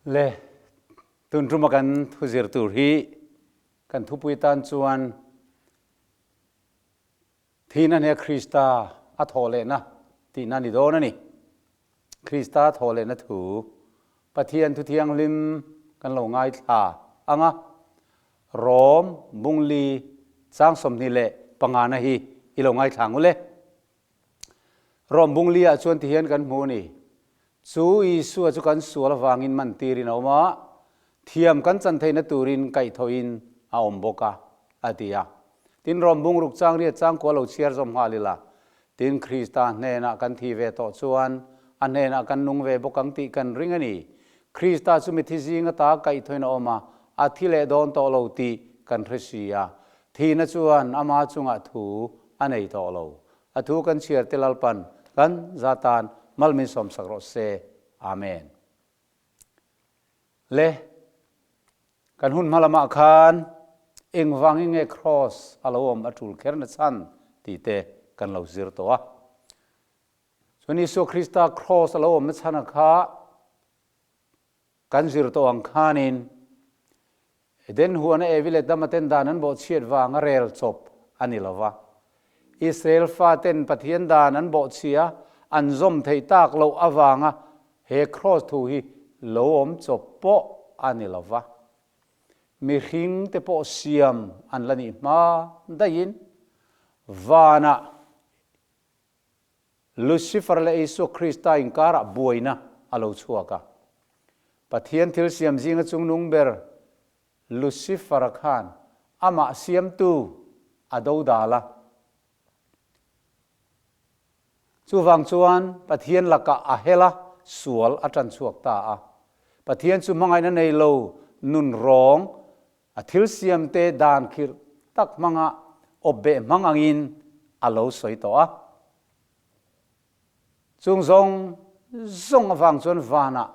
Le, tun tuma kan thu zir tur hi kan thupui tan chuan Thihna hne Krista a thawh lehna tihna ni dawn a ni. Krista thawh lehna thu Pathian thu thianghlim kan lo ngaithla ang a, Rom Bungli chang 25 na hi i lo ngaithla ang u le. Rom Bungli ah chuan tihian kan hmu a ni. Chu Isua chu kan sual avangin man tirin a awm a, thiam kan chan theihna turin kaihthawhin a awm bawk a, a ti a. Tin, Rom bungruk chang riat changkua lo chhiar zawm nghal ila, tin Krista hnenah kan thi ve tawh chuan a hnenah kan nung ve bawk ang tih kan ring a ni. Krista chu mithi zing ata kaihthawhin a awm a, a thi leh dawn tawh lo tih kan hre si a. Thihna chuan ama chungah thu a nei tawh lo. A thu kan chhiar te Lalpan kan za tan mal min sawmsak rawh se. Amen. Le, kan hun hma lamah khan engvangin nge Kraws a lo awm a tul kher na chhan tih te kan lo zir tawh a. Chuan Isua Krista Kraws a lo awm na chhan a kha Kan zir tawh ang khanin Eden huana Evi leh Dama ten dan an bawhchhiat vang a rel chawp a ni lo va. Israel faten Pathian dan an bawhchhia an zawm theih tak loh avanga he kraws thu hi lo awm chawp pawh a ni lo va. Mihring te pawh siam an la nih hma daihin vanah Lucifer leh Isua Krista inkarah buaina a lo chhuak a. Pathian thil siam zinga chungnung ber Lucifer-a khan amah siamtu a dodal a. Chuvang chuan Pathian lakah a hel a, sual a tan chhuak ta a. Pathian chu hmangaihna nei lo nun rawng a thil siamte dan khirh tak hmanga awpbeh hmang angin a lo sawi tawh a. Chung zawng zawng avang chuan vanah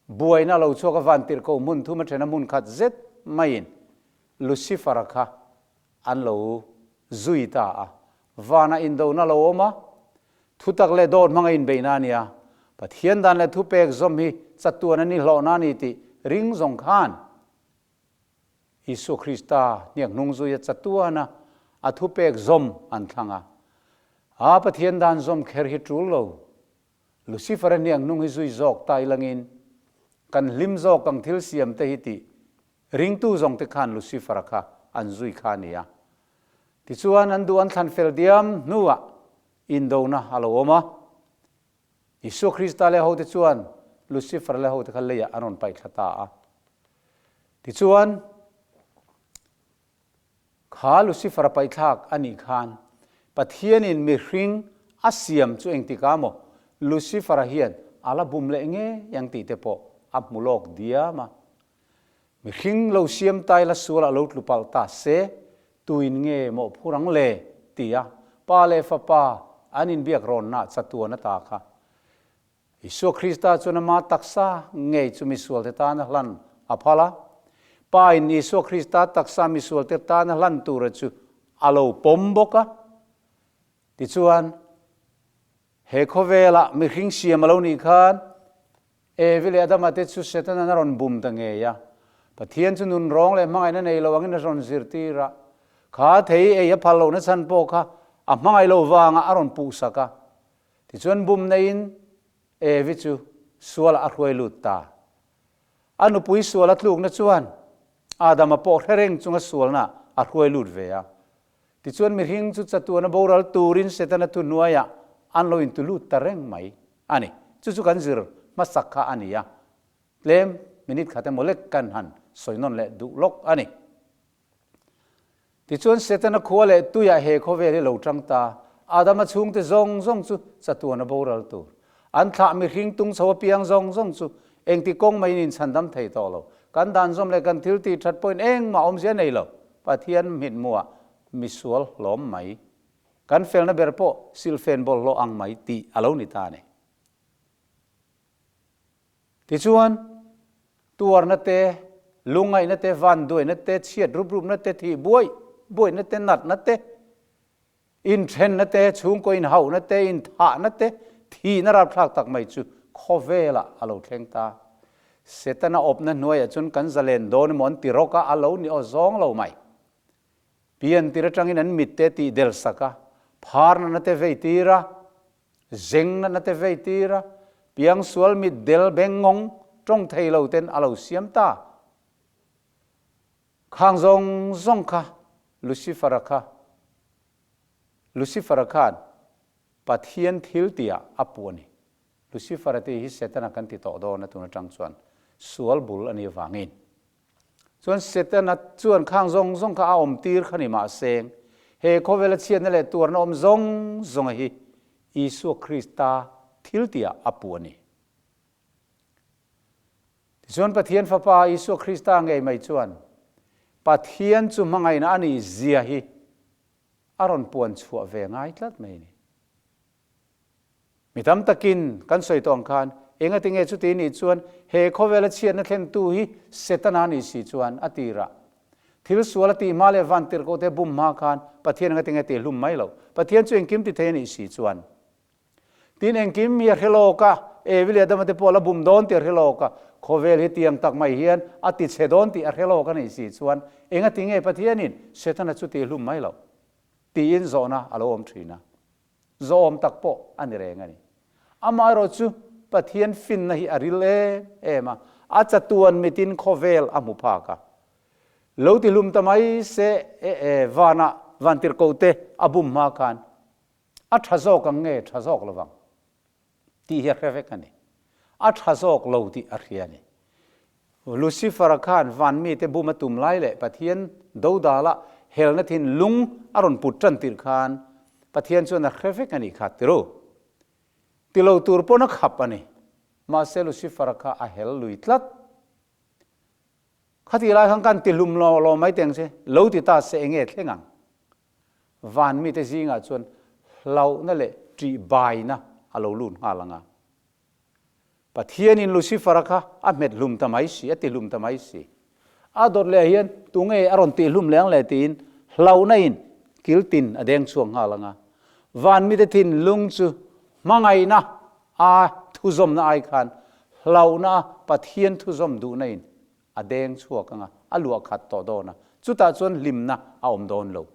buaina a lo chhuak a, van tirhko hmun thum a then a hmun khat zet maiin Lucifer-a kha an lo zui ta a. Vanah indona a lo awm a, thutak leh dawt hmanga inbeihna a ni a, Pathian dan leh thupek zawm hi chatuan a ni hlawhna a ni tih ring zawng khan Isua Krista hniak hnung zuia chatuana a thupek zawm an thlang a. A Pathian dan zawm kher hi tul lo. Lucifer-a hniak hnung hi zui zawk ta ilangin kan hlim zawk ang thil siam te hi tih ringtu zawng te khan Lucifer-a kha an zui kha a ni a. Tichuan an duh an thlan fel diam hnuah indona a lo awm a. Isua Krista leh hote chuan Lucifer leh hote kha leiah an rawn paih thla ta a. Tichuan, kha Lucifer a paihthlak a nih khan Pathianin mihring a siam chu engtikah maw Lucifer-a hian a la bum leh ngei ang tih te pawh a hmu lawk diam a. Mihring lo siam tai la sualah lo tlu palh ta se, tuin nge mawhphur ang le? ti a Pa leh Fapa an inbiak rawnna chatuan ata kha. Isua Krista chuan ama taksa ngei chu misualte tana hlan a phal a. Pa in Isua Krista taksa misualte tana hlan tura chu a lo pawm bawk a. Tichuan, he khawvelah mihring siam a lo nih khan Evi leh Adama te chu Setanan a rawn bum ta ngei a. Pathian chu nun rawng leh hmangaihna nei lo angin a rawn zirtir a. Kha thei ei a phal lohna chhan pawh kha a hmangaih loh vangah a rawn puhsak a. Tichuan bum neiin Evi chu sualah a hruai lut ta. A nupui sual a tlukna chuan Adama pawh hre reng chunga sualna a hruai lut ve a. Tichuan mihring chu chatuana boral turin Setana thuhnuaiah an lo intu lut ta reng mai a ni. Chu chu kan zir hmasak kha a ni a, tlem minute khat emaw lek kan han sawi nawn leh duh lawk a ni. Tichuan Setana khua leh tuiah he khawvel hi lo tang ta, Adama chhungte zawng zawng chu chatuana boral tur. An thlah mihring tung chho apiang zawng zawng chu engti kawng maiin inchhandam thei tawh lo. Kan dan zawm leh kan thil tih that pawhin engmah awmzia nei lo. Pathian mithmuah misual hlawm mai. Kan felna ber pawh silhfen bawlhhlawh ang mai tih a lo ni ta a ni. Tichuan, tuarna te, lungngaihna te, vanduaina te, chhiat rup rupna te, thih buaih buaihna te, natna te, Inthenna te, chhungkaw inhauhna te, inthahna te, thihna rapthlak tak mai chu khawvelah a lo thleng ta. Setana awpna hnuaiah chuan kan zalen dawn emaw an ti rawk a, a lo ni aw zawng lo mai. Pian tir atangin an mitte tih del sak a, phar natna te vei tir a, zeng natna te vei tir a, piangsual mit del beng ngawng tawng thei lo ten a lo siam ta. Khang zawng zawng kha Lucifer-a kha Lucifer-a khan Pathian thil tihah a puh a ni. Lucifer-a tih hi Setana kan ti tawh dawn a tun atang chuan sual bul a nih avangin. Chuan Setana chuan khang zawng zawng kha a awm tir kha ni mahse he khawvela chhiatna leh tuarna awm zawng zawnga hi Isua Krista thil tihah a puh a ni. Tichuan Pathian Fapa Isua Krista ngei mai chuan Pathian chu hmangaihna a nih zia hi a rawn puan chhuah ve ngai tlat mai a ni. Mi tam takin kan sawi tawh ang khan engati nge chuti nih chuan he khawvela chhiatna thlentu hi Setana nih si chuan a tirah thil sual a tih hma leh vantirhkohte bum hma khan Pathian engati nge tih hlum mai loh. Pathian chu engkim ti thei a nih si chuan Tin, engkim hi a hre lawk a, Evi leh Adama te pawh a la bum dawn tih a hre lawk a, khawvel hi tiang tak mai hian a ti chhe dawn tih a hre lawk a nih si chuan engati nge Pathianin Setana chu tih hlum mai loh? tiin zawhna a lo awm thin a. Zawhawm tak pawh a ni reng a ni. Amaherawh chu Pathian finna hi a ril em em a, a chatuan mitin khawvel a hmu phak a. Lo ti hlum ta mai se e e vanah vantirhkohte a bum hma khan A tha zawk ang nge tha zawk lovang tih hi a hre vek a ni. A tha zawk lo tih a hria a ni. Lucifer-a khan van mite bum a tum lai leh Pathian dodala helna thinlung a rawn put tan tirh khan Pathian chuan a hre vek a nih kha tiru. Ti lo tur pawn a khap a ni. Mahse Lucifer-a kha a hel lui tlat. Khatih lai khan kan ti hlum lo lo mai teng che, lo ti ta se enge thleng ang? Van mite zingah chuan hlauhna leh ṭihbaina a lo lut nghal ang a. Pathianin Lucifer-a kha a hmet hlum ta mai si, a ti hlum ta mai si. A dawt leh hian tunge a rawn tih hlum leng le tiin hlauhna in kil tin a deng chhuak nghal ang a. Van mite thinlung chu hmangaihna a thuzawmna ai khan hlauhna a Pathian thuzawm duhna in a deng chhuak ang a, a luah khat tawh dawn a, chutah chuan hlimna a awm dawn lo.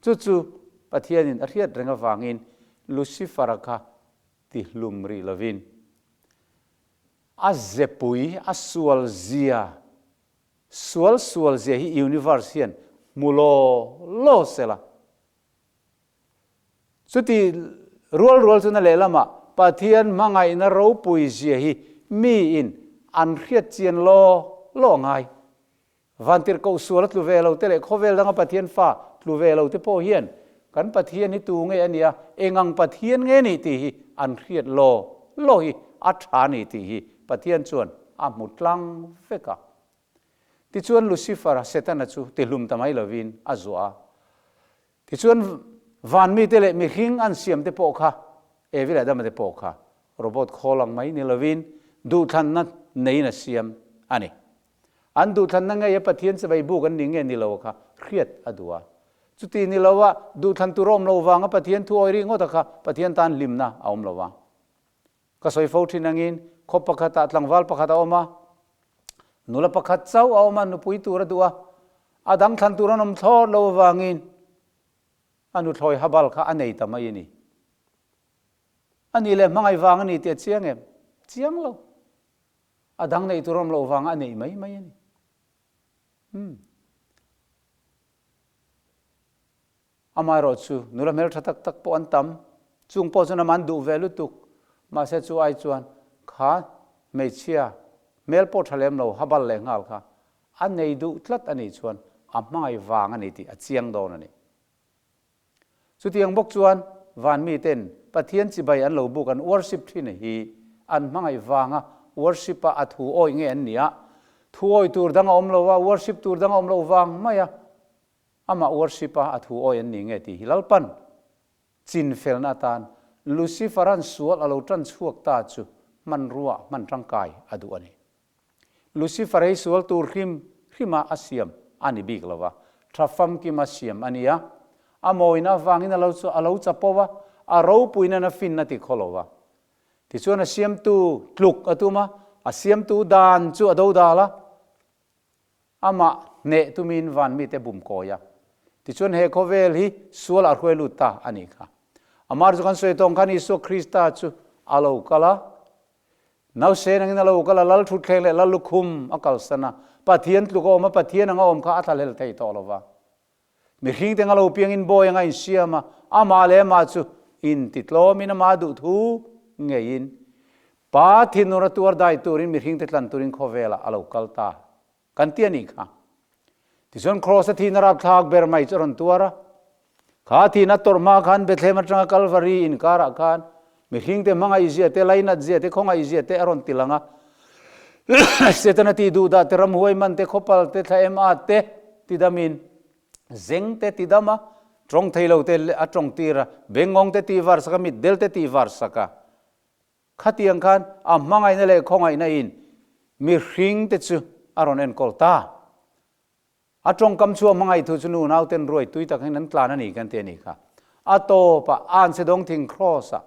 Chu chu Pathianin a hriat reng avangin Lucifer-a kha ti hlum rih lovin a zepui, a sual zia, sual sual zia hi universe hian hmu law law sela. Chuti rual rual chuna lehlamah Pathian hmangaihna ropui zia hi miin an hriat chian law law ngai. Vantirhkoh sual a tlu ve lo te leh khawvel danga Pathian fa tlu ve lo te pawh hian kan Pathian hi tu nge a nia, eng ang Pathian nge nih tih hi an hriat law law hi a tha ni tih hi Pathian chuan a hmu tlang vek a. Tichuan Lucifer-a, Setana chu tihlum ta mai lovin a zuah a. Tichuan van mite leh mihring an siam te pawh kha, Evi leh Adama te pawh kha robot khawl ang mai ni lovin duhthlanna neiin a siam a ni. An duhthlanna ngei a Pathian chibai buk an ni nge ni lo kha hriat a duh a. Chuti ni lo a duhthlan tur a awm lo vanga Pathian thu awi ringawt a kha Pathian tan hlimna a awm lo vang. Ka sawi fo thin angin khaw pakhatah tlangval pakhat a awm a, nula pakhat chauh a awm a, nupui tur a duh a, a dang thlan tur an awm thlawt lo avangin a nuthlawi habal kha a nei ta mai a ni. A nih leh hmangaih vang a ni tih a chiang em? Chiang lo. A dang neih tur a awm loh vanga a neih mai mai a ni. Umm. Amaherawh chu nula hmeltha tak tak pawh an tam, chung pawh chuan amah an duh ve lutuk. Mahse chu ai chuan kha hmeichhia hmel pawh tha lem lo habal leh nghal kha a nei duh tlat a nih chuan a hmangaih vang a ni tih a chiang dawn a ni. Chutiang bawk chuan van miten Pathian chibai an lo buk an worship thin hi an hmangaih vanga worship a a thu awih nge an nia, thu awih tur dang a awm lo a, worship tur dang a awm lo vang mai a, Amah worship a a thu awi an ni nge tih hi Lalpan chin felna atan Lucifer-a'n sual a lo tan chhuak ta chu hmanrua hman tangkai a duh a ni. Lucifer hi sual tur hrim hrima a siam a ni bik lo va, tha famkima siam a ni a, a mawina avangin a lo a lo chapo a, a ropuinan a finna ti khaw lo va. Tichuan a siamtu tluk a tum a, A siamtu dan chu a dodal a, amah hneh tumin van mite bum kawi a. Tichuan he khawvel hi sual a hruai lut ta a nih kha. Amah chu kan sawi tawng khan Isua Krista chu a lo kal a, Nausen angin a lo kal a, Lal thutthleng leh Lal lukhum a kalsan a, Pathian tluk a awm a, Pathian anga awm kha a thlahlel thei tawh lo va. Mihring te anga lo piangin bawi anga insiam a, amah leh amah chu intitlawmin amah duh thu ngeiin Pa thinur a tuar dai turin mihring te tlan turin khawvelah a lo kal ta kan ti a nih kha. Tichuan Kraws a thihna rapthlak ber mai chu a rawn tuar a. Kha thihna tawrh hma khan Bethlehem atanga Kalvari inkarah khan mihring te hmangaih zia te, lainat zia te, khawngaih zia te a rawn ti lang a. Setana tih duhdah te, ramhuai man te, khawpal te, thla em at te tidamin zeng te tidam a, tawng thei lo te a tawng tir a, bengngawng te tih var sak a, mitdel te tih var sak a. Khatiang khan a hmangaihna leh khawngaihna in mihring te chu a rawn enkawl ta. A tawngkam chu a hmangaih thu chu nu nauten ruai tui tak hian an tlan a ni kan ti a nih kha. A tawpah anchhe dawng thing kraws ah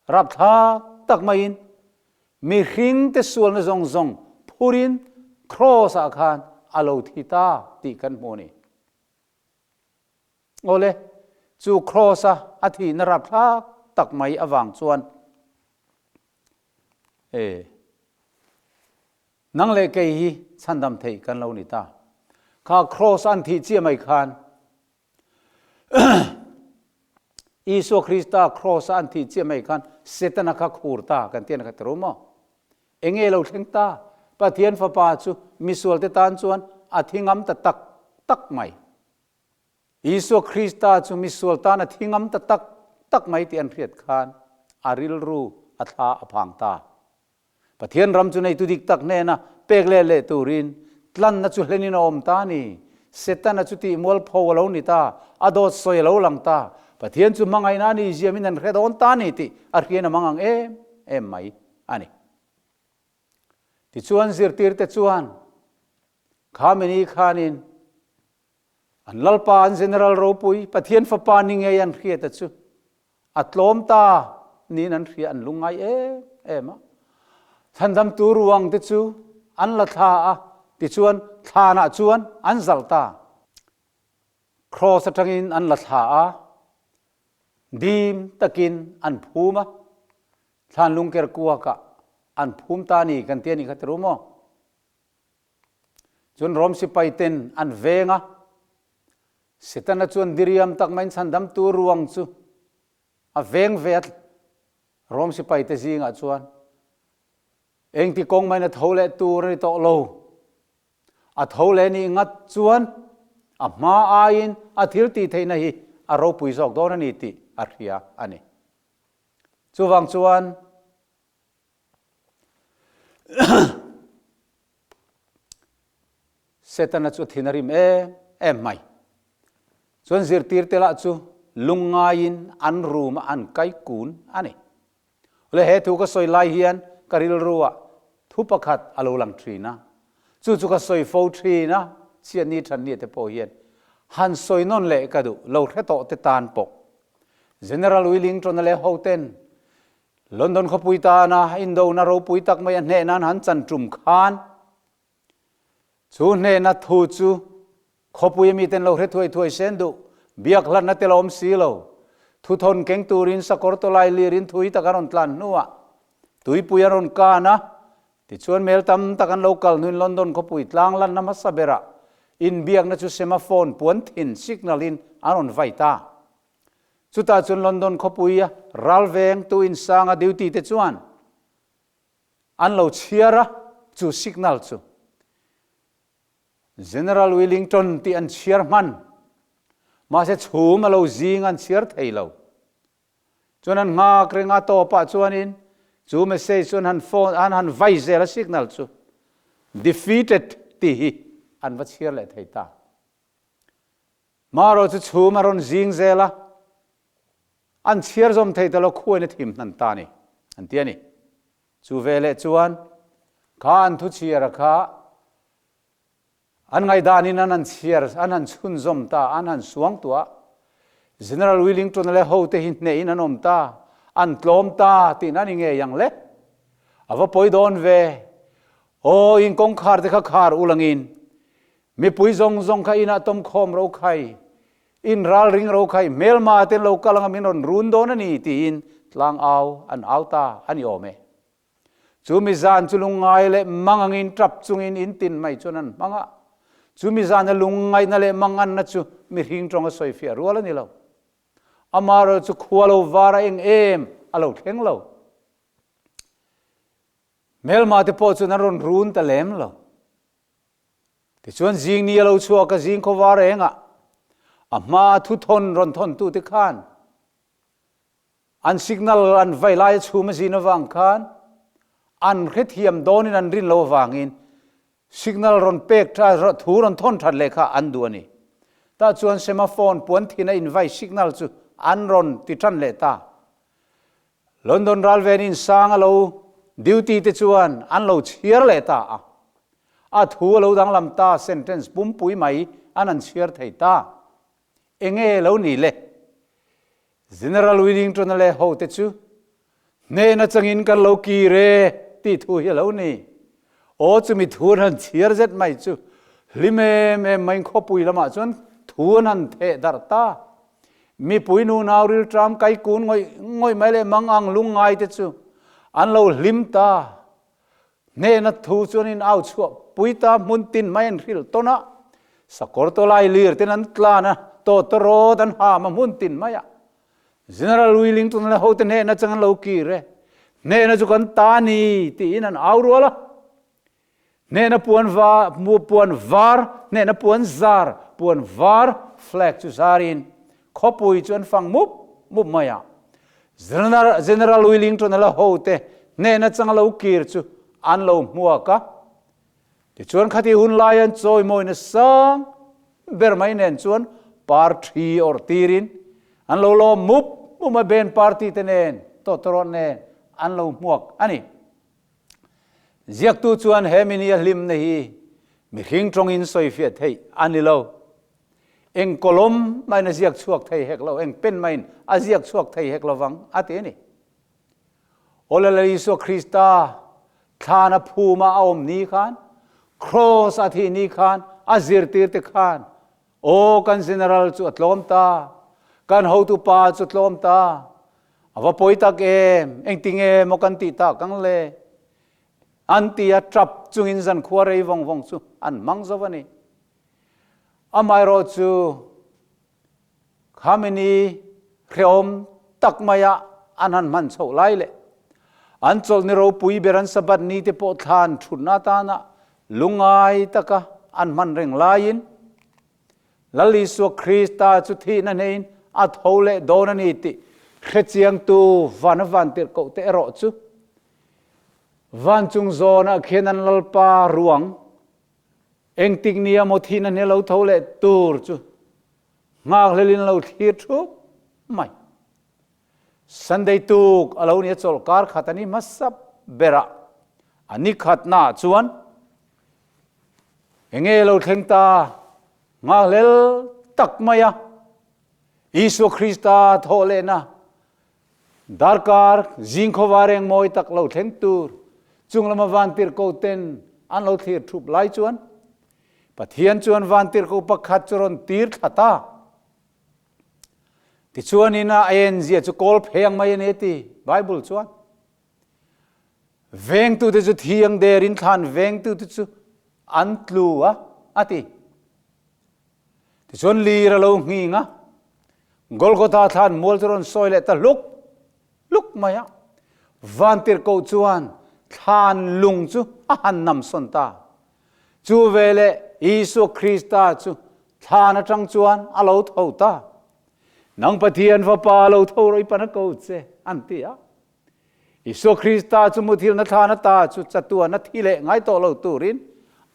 rapthlak tak maiin mihring te sualna zawng zawng phurin kraws ah khan a lo thi ta tih kan hmu a ni. Awle, chu kraws a a thihna rapthlak tak mai avang chuan e nang leh kei hi chhandam theih kan lo ni ta. Kha kraws an thih chiah mai khan Isua Krista kraws a an thih chiah mai khan Setana kha khur ta kan ti a ni kha ti ru maw? Enge lo thleng ta? Pathian Fapa chu misualte tan chuan a thi ngam ta tak tak mai. Isua Krista chu misual tan a thi ngam ta tak tak mai tih an hriat khan a rilru a thla a phang ta. Pathian ram chu neitu dik tak hnena pek leh leh turin tlanna chu hlenin a awm ta a ni. Setana chu tih mualpho a lo ni ta, a dawt sawi a lo lang ta. Pathian chu hmangaihna a ni ziamin an hre dawn ta a ni tih a hriain a mang ang em em mai a ni. Tichuan zirtirte chuan kha mini khanin An Lalpa, an General ropui, Pathian Fapa ni ngei an hriata chu a tlawm ta niin an hria, an lungngai em em a. Chhandamtu ruang te chu an la thla a, tichuan thlanah chuan an zalh ta. Kraws atangin an la thla a, dim takin an phum a, thlan lungker kuakah an phum ta ni kan ti a nih kha ti ru maw? Cun Rom sipai ten an veng a. Setana chuan diriam tak maiin chhandamtu ruang chu a veng ve a. Rom sipai te zingah chuan engti kawng maiin a tho leh tur a ni tawh lo. A tho leh nih ngat chuan a hma aiin a thil tih theihna hi a ropui zawk dawn a ni tih a hria a ni. Chuvang chuan Setana chu thin a rim em em mai. Chuan zirtirte lah chu lungngaiin an room ah an kai kun a ni. Awle he thu ka sawi lai hian ka rilru ah thu pakhat a lo lang thin a, chu chu ka sawi fo thin a, chhiatni thanni te pawh hian han sawi nawn leh ka duh lo hre tawh te tan pawh. General Willington-a leh hoten London khawpui tana indona ropui tak mai a hneh nan han chan tum khan chu hnehna thu chu khawpui a miten lo hre thuai thuai sen duh, biak hlatna tel a awm si lo. Thuthawn keng turin sakawr tawlai lirin thui tak an rawn tlan hnuah tuipui an rawn kan a, tichuan mel tam tak an lo kal hnuin London khawpui tlang lanna hmasa berah inbiakna chu semaphone puan thin signal in an rawn vai ta. Chutah chuan London khawpuia ralvengtu insanga duty te chuan an lo chhiar a, chu signal chu General Willington tih an chhiar hman. Mahse chhum a lo zing an chhiar thei lo. Chuan an nghak reng a, tawpah chuanin chu message chu an han phone an han vai zel a signal chu defeated tih hi an va chhiar leh thei ta. Marawh chu chhum a rawn zing zel a, an chhiar zawm thei ta lo khuain a thim hnan ta a ni, an ti a ni. Chu veleh chuan kha an thu chhiara kha an ngaihdanin an han chhiar, an han chhunzawm ta, an han suang tuah. General Willington-a leh hote hi hnehin an awm ta, an tlawm ta tihna a ni ngei ang le. A va pawi dawn ve. Aw, in kawngkhar te kha khar ulangin, mipui zawng zawng kha inah tawm khawm ro khai, in ralring ro khai, hmelma ten lo kal anga min rawn run dawn a ni tiin tlang au an au ta a ni awm e. Chu mi zan chu lungngai leh mang angin tap chungin in tin mai chuan an hmang a. Chu mi zana lungngaihna leh manganna chu mihring tawnga sawifiah rual a ni lo. Amaherawhchu chu khua lo var a eng em a lo thleng lo. Hmelma te pawh chuan an rawn run ta lem lo. Tichuan zing ni a lo chhuak a, zing khaw var engah a hmaa thuthawn rawn thawntu te khan An signal an vai lai a chhum a zin avang khan an hrethiam dawnin an rin lo avangin signal rawn pek tha thu rawn thawn that leh kha an duh a ni. Tah chuan semaphone puan thin a invai signal chu an rawn ti tan leh ta. London ralven in sang a lo duty te chuan an lo chhiar leh ta a. A thu a lo danglam ta sentence pumpui mai an han chhiar thei ta. Enge lo ni le? General Willington-a leh hote chu hnen atangin kan lo kir e tih thu hi a lo ni. Aw chumi thu an han chhiar zet mai chu hlim em em maiin khawpui lamah chuan thu an han theh darh ta. Mipui nunau rilṭam kaikun ngawih ngawih mai leh mangang lungngai te chu an lo hlim ta. Hnehna thu chuan in au chhuah pui ta hmun tin mai an hrilh tawn a, sakawr tawlai lir ten an tlan a, tawtawrawt an ham a hmun tin mai a. General Wellington leh hote hnehna chang an lo kir e, hnehna chu kan ta ni tiin an au rual a. Hnehna puan va, puan var, hnehna puan zar, puan var flag chu zarin Khawpui chu an fang mup mup mai a. General Wellington-a la hote hnen atanga lo kir chu an lo hmuak a. Tichuan khati hun lai an chawimawina sang ber mai nen chuan parthi awrh tirin an lo lawm mup mup a, band party te nen, tawtawrawt nen an lo hmuak a ni. Ziaktu chuan he mini a hlimna hi mihring tawngin sawifiah theih a ni lo. Eng kawlawm maiin a ziak chhuak thei hek lo, eng pen maiin a ziak chhuak thei hek lovang, a ti a ni. Aw Lal Isua Krista thlan a phuma a awm ni khan, Kraws a thih ni khan, a zirtirte khan, Aw kan General chu a tlawm ta, kan hotupa chu tlawm ta, a va pawi tak em, engtinge maw kan tih tak ang le? An ti a, tap chungin zankhua rei vawng vawng chu an hmang zo a ni. Amaherawhchu Khamenei hrehawm tak maia an han hman chhoh lai leh an chawlhni ropui ber an Sabbath ni te pawh thlan thutna atana lungngai taka an hman reng laiin Lal Isua Krista chu thihna hneiin a tho leh dawn a ni tih hrechiangtu van a vantirhkoh te erawh chu vancung zawnah khian an Lalpa ruang Engtik nia maw thihna hne lo tho leh tur chu nghakhlelin lo thlir thup mai. Sunday tuk a lo nia chawlh kar khat a ni hmasa berah a ni khatnaah chuan enge lo thleng ta nghakhlel tak mai a Isua Krista thawh lehna Darkar zing khawva reng mawi tak lo thleng tur chung lama vantirhko ten an lo thlir thup lai chuan Pathian chuan vantirhko pakhat chu rawn tir thla ta. Tichuanin a enzia chu kawl pheng mai a ni a ti Bible chuan. Vengtute chu thiang derin thlan vengtute chu an tlu a a ti. Tichuan lir a lo nghing a, Golgotha thlan mual chu rawn sawi leh ta hluk hluk mai a. Vantirhkoh chuan thlan lung chu a han nam sawn ta. Chu veleh Isua Krista chu thlan atang chuan a lo tho ta. Nang Pathian Fapa lo tho rawh i pan a ko che, an ti a. Isua Krista chu muthilna thlan ata chu chatuan a thi leh ngai tawh lo turin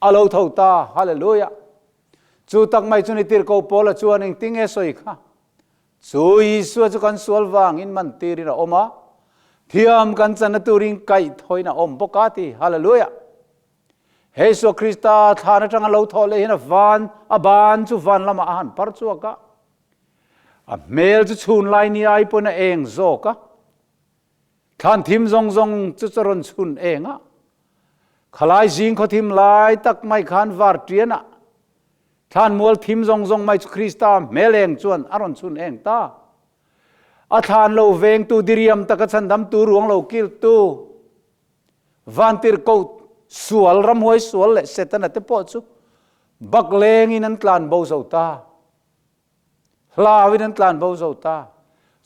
a lo tho ta. Hallelujah! Chu tak mai chu ni tirhkoh Paula chuan engtinge sawi kha? Chu Isua chu kan sual vangin man tirin a awm a, thiam kan channa turin kaihthawin a awm bawk a ti. Hallelujah! He Isua Krista thlan atanga lo thawh leh hian a van, a ban chu van lamah a han par chhuak a. A hmel chu chhun lai ni ai pawn a eng zawk a. Thlan thim zawng zawng chu chu rawn chhun eng a. Khalai zing khawthim lai tak mai khan var ṭianah thlanmual thim zawng zawng mai chu Krista hmel eng chuan a rawn chhun eng ta. A thlan lo vengtu diriam taka chhandamtu ruang lo kiltu vantirhkoh sual ramhuai sual leh Setana te pawh chu bak lengin an tlan bo zo ta. Hlauin an tlan bo zo ta.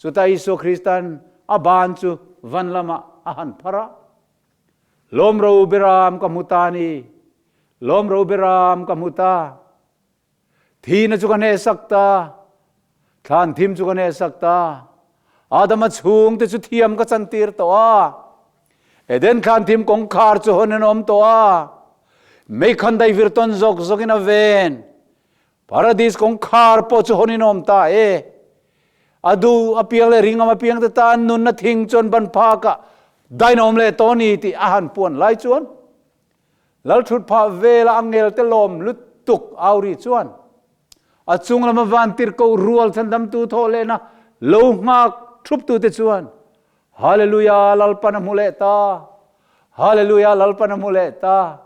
Chutah Isua Krista'n a ban chu van lamah a han phar a, Lawm ro beram ka hmu ta ni, lawm ro beram ka hmu ta. Thihna chu ka hnehsak ta, thlan thim chu ka hnehsak ta. Adama chhungte chu thiam ka chantir tawh a, Eden thlan thim kawngkhar chu hawn an awm tawh a, meikhan daivir tawn zawk zawkin a ven. Paradis kawngkhar pawh chu hawn in awm ta e. A duh apiang leh ringam apiang te tan nunna thing chuan ban phakah dain a awm leh tawh a ni tih a han puan lai chuan Lalthut phah vela angel te lawm lutuk auri chuan a chung lama vantirhkoh rual chhandamtu thawh lehna lo nghak thuptute chuan Hallelujah Lalpan a hmu leh ta Hallelujah Lalpan a hmu leh ta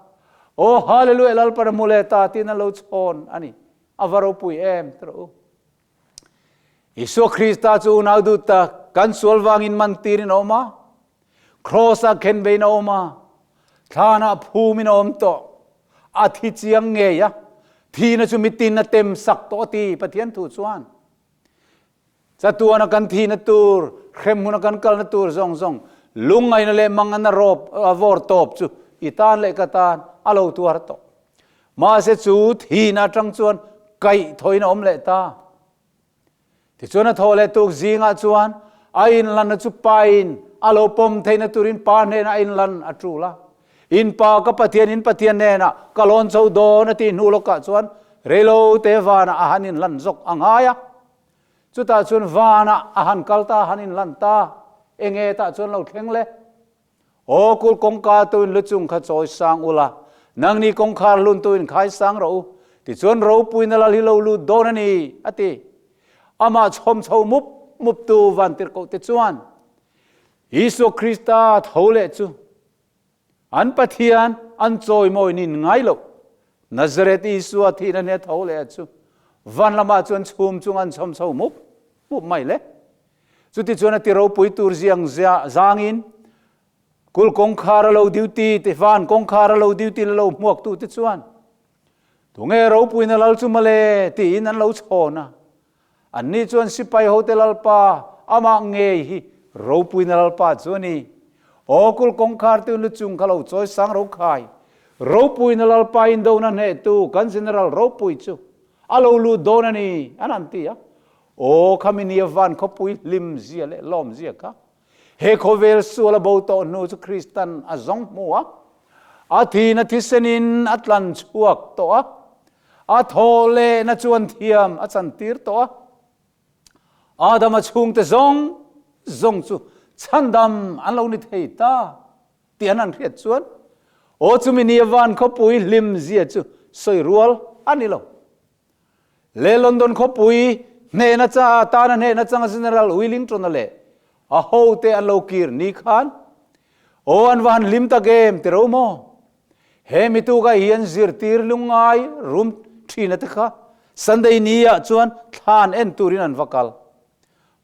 Aw Hallelujah Lalpan a hmu leh ta tiin an lo chhawn a ni. A va ropui em tawh u. Isua Krista chu unau duh tak kan sual vangin man tirin a awm a, Kraws-ah khenbein a awm a, thlanah phumin a awm tawh. A thi chiang ngei a, thihna chu mitin a tem sak tawh a ti Pathian thu chuan. Chatuana kan thihna tur, hremhmuna kan kalna tur zawng zawng, lungngaihna leh mangan a rawp a vawr tawp chu i tan leh ka tan a lo tuar tawh. Mahse chu thihna atang chuan kaih thawin a awm leh ta. Tichuan a thawh leh tuk zingah chuan a inlanna chu pain a lo pawm theihna turin pa hnenah a inlan a tul a. In pa ka Pathian, in Pathian hnenah ka lawn chho dawn a tih hnu lawkah chuan reilote vanah a han inlan zawk a ngai a. Chutah chuan vanah a han kal ta, a han inlan ta. Enge tah chuan lo thleng le? Aw kul kawngka tuin lu chung kha chawi sang ula, nangni kawngkhar hlun tuin khai sang rawh u, tichuan ropuina lal hi lo lut dawn a ni, a ti. Amah chhawm chho mup muptu vantirhkohte chuan Isua Krista tho leh chu An Pathian an chawimawi nin ngai loh. Nazareth Isua thihna hne tho leh chu van lamah chuan chhum chung an chhawm chho mup mup mai le. Chutichuan a ti ropui tur ziang zangin kul kawngkhar a lo duty te van kawngkhar a lo duty la lo hmuak tu te chuan tunge ropuina lal chu mawle tiin an lo chhawn a. Anni chuan sipai hote Lalpa, amah ngei hi ropuina Lalpa chu a ni. Aw kul kawngkhar tu lu chung kha lo chawi sang ro khai. Ropuina Lalpa indona hnehtu kan General ropui chu a lo lut dawn a ni, an han ti a. Aw khami nia van khawpui hlim zia leh lawm zia kha he khawvel sual a bo tawh hnu chu Kristan a zawng hmu a, a thihna thisenin a tlan chhuak tawh a. A thaw lehna chuan thiam a chantir tawh a. Adama chhungte zawng zawng chu chhandam an lo ni thei ta tih an han hriat chuan aw chumi nia van khawpui hlim zia chu sawi rual a ni lo. Le London khawpui hnehna cha tana hnehna changa General Wellington-a leh a hote an lo kir ni khan aw an va han hlim tak em ti ro maw? He mitukah hian zirtir lungngai rum thina te kha Sunday ni ah chuan thlan en turin an va kal.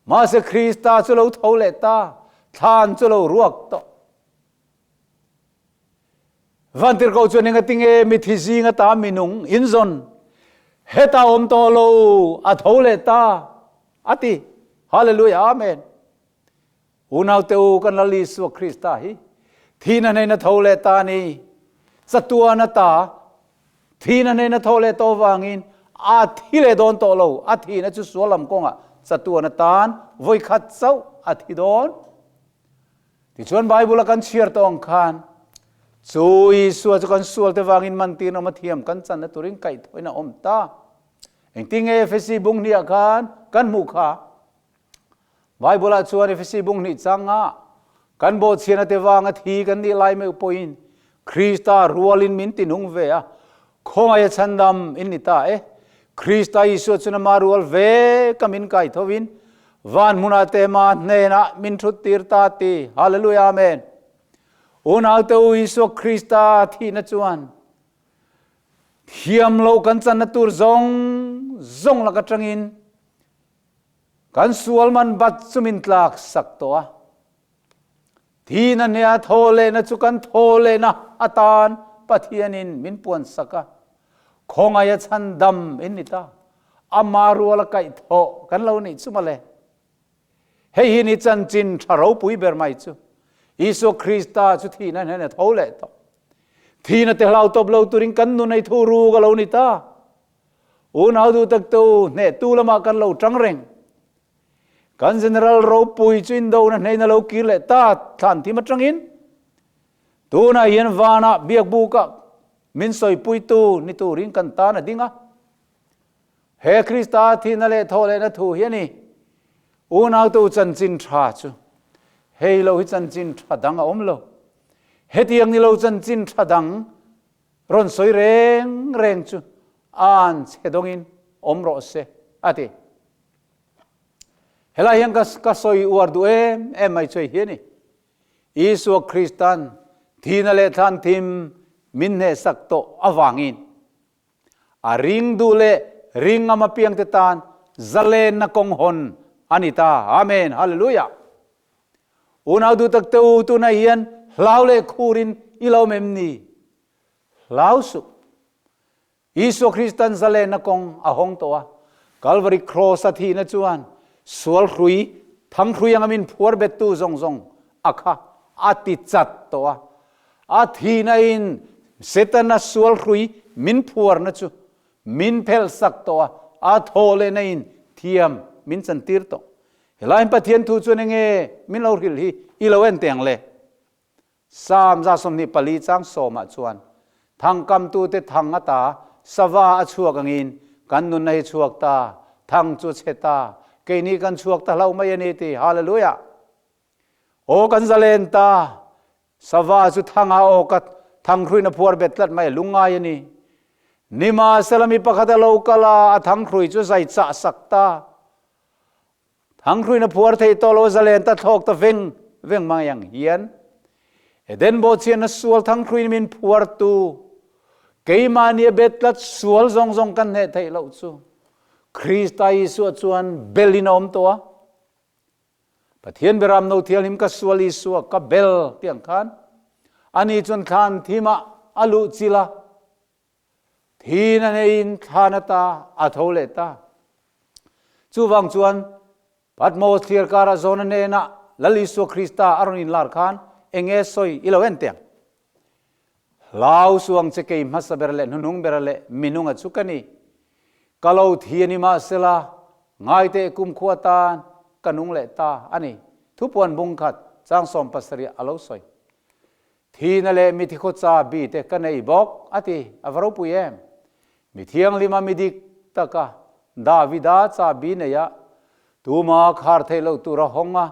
Mahse Krista chu lo tho leh ta, thlan chu lo ruak tawh. Vantirhkoh chuan engatinge mithi zing ata minung inzawn heta awm tawh lo a tho leh ta a ti. Hallelujah Amen. Unaute u, kan Lal Isua Krista hi thihna hneina tho leh ta a ni. Chatuan ata thihna hneina tho leh tawh vangin a thi leh dawn tawh lo. A thihna chu sual lam kawngah chatuan atan vawikhat chauh a thi dawn. Tichuan Bible a kan chhiar tawh ang khan chu Isua chu kan sualte vangin mantir awm a thiam kan channa turin kaihthawhin a awm ta. Engtinge Efesi bung hniah khan kan hmuh kha? Bible-ah chuan Efesi bung hnih changa kan bawhchhiana te vanga thi kan nih lai meuh pawhin Krista rualin min tinung ve a, khawngaih a chhandam in ni ta e. Krista Isua chuan ama rual ve ka min kai thovin van hmunah te ma hnenah min thut tir ta ti. Hallelujah Amen. Unaute u Isua Krista thihna chuan thiam lo kan channa tur zawng zawng lak atangin kan sual man bat chu min tlak sak tawh a. Thihna hneh a thaw lehna chu kan thaw lehna atan Pathianin min puan sak a. Khawngaih a chhandam in ni ta. Ama ruala kaihthawh kan lo nih chu mawle. Hei hi ni chanchin tha ropui ber mai chu. Isua Krista chu thihna hnen a tho leh tawh. Thihna te hlau tawp lo turin kan nun ei thu ruk a lo ni ta. Unau duh tak te u, hnehtu lamah kan lo tang reng. Kan General ropui chu indona hnein a lo kir leh ta thlan thim atangin tunah hian vanah biakbukah min sawipuitu ni turin kan tan a ding a. He Krista thihna leh thawhlehna thu hi a ni. Unautu chanchin tha chu hei lo hi chanchin tha dang a awm lo. Hetiang ni lo chanchin tha dang rawn sawi reng reng chu an chhe dawngin awm rawh se, a ti. Helai hian ka ka sawi uar duh em em mai chu hei hi a ni. Isua Kristan thihna leh thlan thim min hnehsak tawh avangin A ring duh leh ring ngam apiangte tan zalenna kawng hawn a ni ta. Amen. Hallelujah. Unau duh tak te u, tunah hian hlau leh khurin i lo awm em ni? Hlau suh. Isua Kristan zalenna kawng a hawng tawh a. Calvary Cross a thihna chuan sual hrui, thang hrui anga min phuar bettu zawng zawng a kha a ti chat tawh a. A thihna in Setana sual hrui min phuarna chu min phelh sak tawh a, a thawh lehna in thiam min chantir tawh. Helaiin Pathian thu chuan enge min lo hrilh hi i lo en teh ang le? Psalm 24 chang sawmah chuan, Thangkamtute thang ata sava a chhuak angin kan nunna hi chhuak ta, thang chu chhe ta, keini kan chhuak ta hlauh mai a ni ti. Hallelujah! Aw kan zalen ta, Sava chu thang a awk a, thanghrui na phuar bet tlat mai a lungngai a ni. Nimahsela mi pakhat a lo kal a, a thanghrui chu zai chah sak ta. Thanghrui na phuar theih tawh lo a zalen ta thlawk ta veng veng mai ang hian. Eden bawhchhian na sual thanghrui min phuar tu, keimahni a bet tlat sual zawng zawng kan hneh theih loh chu Krista Isua chuan belin a awm tawh a. Pathian Beram No Thianghlim ka sual Isua ka bel tih ang khan ani chuan thlan thimah a luh chilh a, thin a neiin thlan ata a tho leh ta. Chuvang chuan Patmos thliar karah Jona hnenah Lal Isua Krista a rawn inlar khan enge sawi i lo en teh ang. Hlau suang che kei hmasa ber leh hnuhnung ber leh minunga chu ka ni. Ka lo thi a ni mahsela, ngaiteh kumkhua tan ka nung leh ta a ni. Thupuan bung khat chang 70 a lo sawi. Thihna leh mithi khawcha bi te ka nei bawk a ti, a va ropui em? Mi thianghlima mi dik taka Davida chabi neia tuma khar theih loh tura hawng a,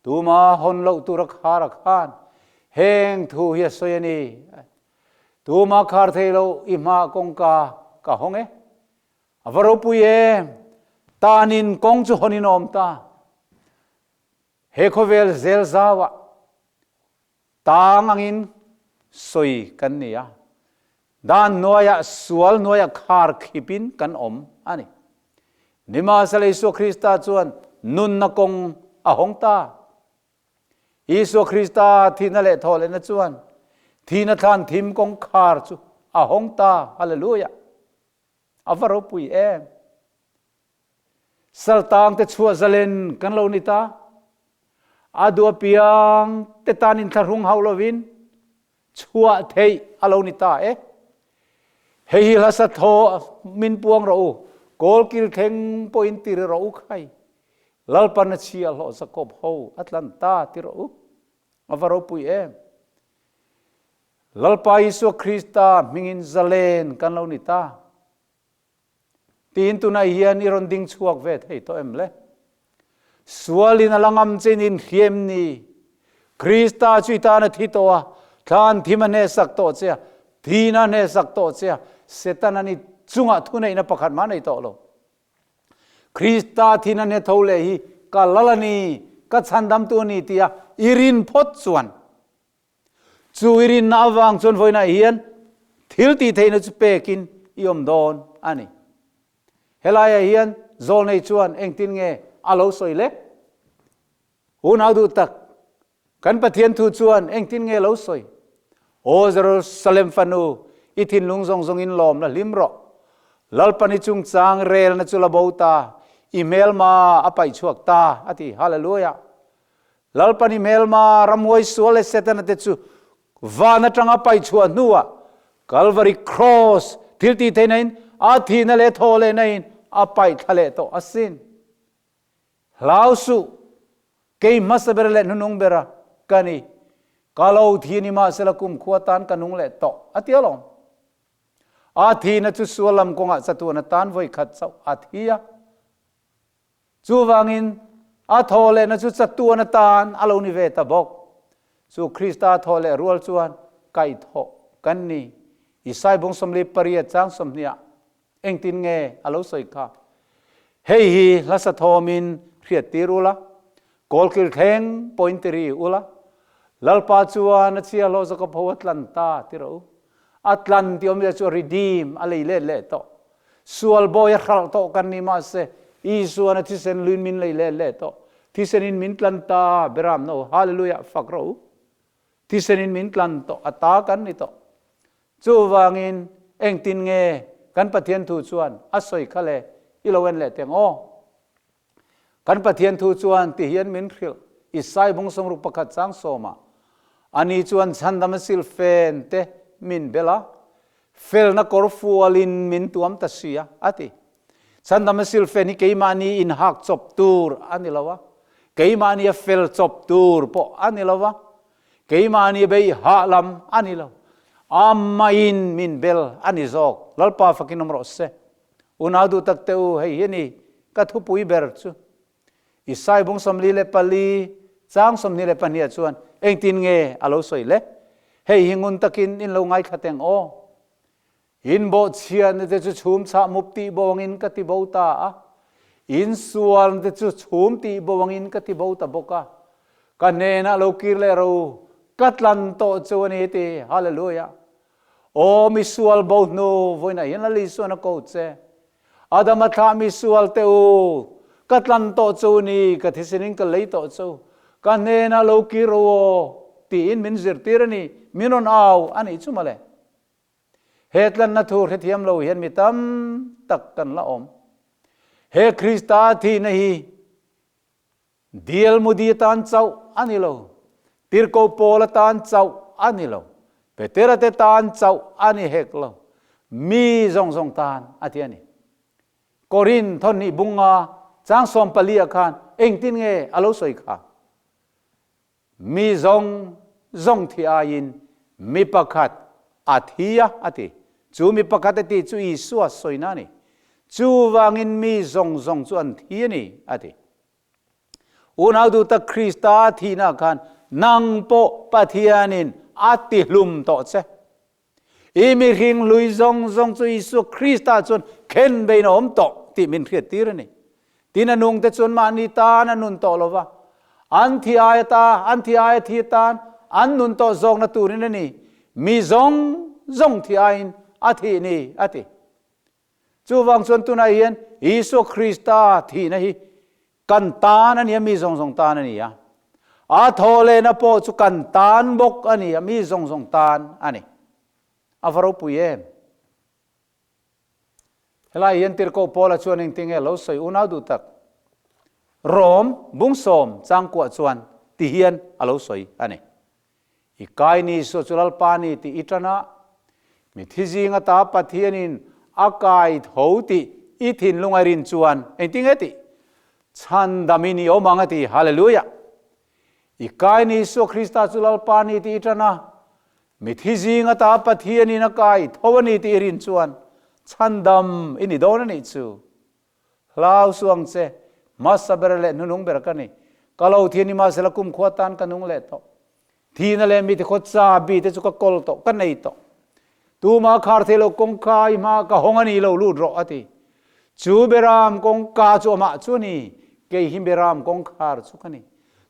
tuma hawn loh tura khar a khan heng thu hi a sawi a ni. Tuma khar theih loh i hma kawngka ka hawng e. A va ropui em! Tanin kawng chu hawn in awm ta. He khawvel zel zauah Tang angin sawi kan ni a, dan hnuaiah sual hnuaiah khar khipin kan awm a ni. Nimahsela Isua Krista chuan nunna kawng a hawng ta. Isua Krista thihna leh thawhlehna chuan thihna thlan thim kawngkhar chu a hawng ta. Hallelujah! A va ropui em! Saltang te chhuah zalen kan lo ni ta. A duh apiang te tan inthlahrung hauh lovin chhuah theih a lo ni ta e. Hei hi hlasa thaw min puang rawh u, kawlkil thleng pawhin ti ri rawh u khai. Lalpan a chhia hlawh Jakob ho a tlan ta ti rawh u. A va ropui em! Lalpa Isua Krista hmingin zalen kan lo ni ta. Tiin tunah hian i rawn ding chhuak ve thei tawh em le? Sualin a la ngam che in inhliam ni? Krista chu i tan a thi tawh a, thlan thim a hnehsak tawh che a, thihna a hnehsak tawh che a, Setana ni chungah thuneihna pakhat mah nei tawh lo. Krista thihna hne tho leh hi ka lal a ni, ka chhandamtu a ni tia i rin phawt chuan. Chu i rinna avang chuan vawiinah hian thil tih theihna chu pekin i awm dawn a ni. Helaiah hian Zawlnei chuan engtin nge a lo sawi le? Unau duh tak, kan Pathian thu chuan engtin nge lo sawi? Aw Jerusalem fanu, i thinlung zawng zawngin lawm la hlim rawh. Lalpan i chungchang relna chu la bo ta, i hmelma a paih chhuak ta, a ti. Hallelujah! Lalpan i hmelma ramhuai sual leh Setana te chu van atanga paih chhuah hnuah Kalvari Kraws thil tih theihna in a thihna leh thaw lehna in a paih thla leh tawh asin. Hlau suh, kei hmasa ber leh hnunung bera ka ni, ka lo thi ni mahsela kumkhua tan ka nung leh tawh a ti alawm. A thihna chu sual lam kawngah chatuan atan vawi khat chauh a thi a. Chuvangin, a thawhlehna chu chatuan atan a lo ni ve ta bawk. Chu Krista thawhleh rual chuan kaihthawh kan ni. Isai bung 48 chang 20 ah engtin nge a lo sawi kha? Hei hi hlasa thawmin hriattir ula, kawlkil thleng pawhin ti ri ula, Lalpa chuan a chhiahhlawh Jakob ho a tlan ta ti rawh u. A tlan tih awmzia chu a redeem, a lei let leh tawh. Sual bawi a hralh tawh kan ni mahse Isuan a thisen luin min lei let leh tawh. Thisen in min tlan ta, Beram no, Hallelujah, fak rawh u. Thisen in min tlan tawh, a ta kan ni tawh. Chuvangin engtin nge kan Pathian thu chuan a sawi kha le i lo en leh teng aw. Kan Pathian thu chuan ti hian min hrilh, Isai bung sawmruk pakhat chang sawmah, Ani chuan chhandam a silfen te min bel a, felna kawr fualin min tuam ta si a, a ti. Chhandam a silfen hi keimahni inhak chawp tur a ni lo a, keimahni a fel chawp tur pawh a ni lo a, keimahni a beih hah lam a ni lo. Amahin min bel a ni zawk. Lalpa fakin awm rawh se. Unau duh tak teh u, hei hi a ni ka thupui ber chu. Isai bung 44 chang 22 ah chuan engtin nge a lo sawi le? Hei hi ngun takin in lo ngaithla teng aw. In bawhchhiatna te chu chhum chhah mup tih bo angin ka ti bo ta a, in sualna te chu chhum tih bo angin ka ti bo ta bawk a. Ka hnenah lo kir leh ro, ka tlan tawh chu a ni ti. Hallelujah! Aw misual bo hnu vawiinah hian Lal Isuan a ko che. Adama thlah misual te u, ka tlan tawh che u ni, ka thisen in ka lei tawh che u, ka hnenah lo kir rawh u aw, tiin min zirtir a ni, min rawn au a nih chu mawle. He tlanna thu hrethiam lo hian mi tam tak kan la awm. He Krista thihna hi Dial Mudi atan chauh a ni lo, Tirhkoh Paul atan chauh a ni lo, Petera te tan chauh a ni hek lo, mi zawng zawng tan a ti a ni. Korin thawhnih bunga chang 14 ah khan engtin nge a lo sawi kha? Mi zawng zawng thi aiin mi pakhat a thi a, a ti. Chu mi pakhat a tih chu Isua sawina a ni. Chuvangin mi zawng zawng chu an thi a ni, a ti. Unau duh tak Krista thihna khan nang pawh Pathianin a tihlum tawh che. I mihring hlui zawng zawng chu Isua Krista chuan khen bein a awm tawh tih min hriattir a ni. Tin a nungte chuan mahni tan a nun tawh lo va, an thi aia ta, an thi aia thi atan an nun tawh zawkna turin a ni, mi zawng zawng thi aiin a thih ni, a ti. Chuvang chuan tunah hian Isua Krista thihna hi kan tan a ni a, mi zawng zawng tan a ni a. A thawhlehna pawh chu kan tan bawk a ni a, mi zawng zawng tan a ni. A va ropui em? Helai hian Tirhkoh Paula chuan engtin nge lo sawi unau duh tak? Rom bung sawm changkuah chuan ti hian a lo sawi a ni. I kai ni Isua chu Lalpa ni tih i tan a, mithi zing ata Pathianin a kai tho tih i thinlung a rin chuan engtin nge tih? Chhandam in i awm ang a ti. Hallelujah! I kai ni Isua Krista chu Lalpa ni tih i tan a, mithi zing ata Pathianin a kai tho a ni tih i rin chuan chhandam i ni dawn a nih chu. Hlau suh ang che, hmasa ber leh hnunung ber ka ni. Ka lo thi a ni mahsela kumkhua tan ka nung leh tawh. Thihna leh mi tikhaw chabi te chu ka kawl tawh, ka nei tawh. Tuma khar thei lo kawngka i hma ka hawng a ni lo lut rawh a ti. Chu Beram kawngka chu amah chu a ni, kei hi Beram kawngkhar chu ka ni.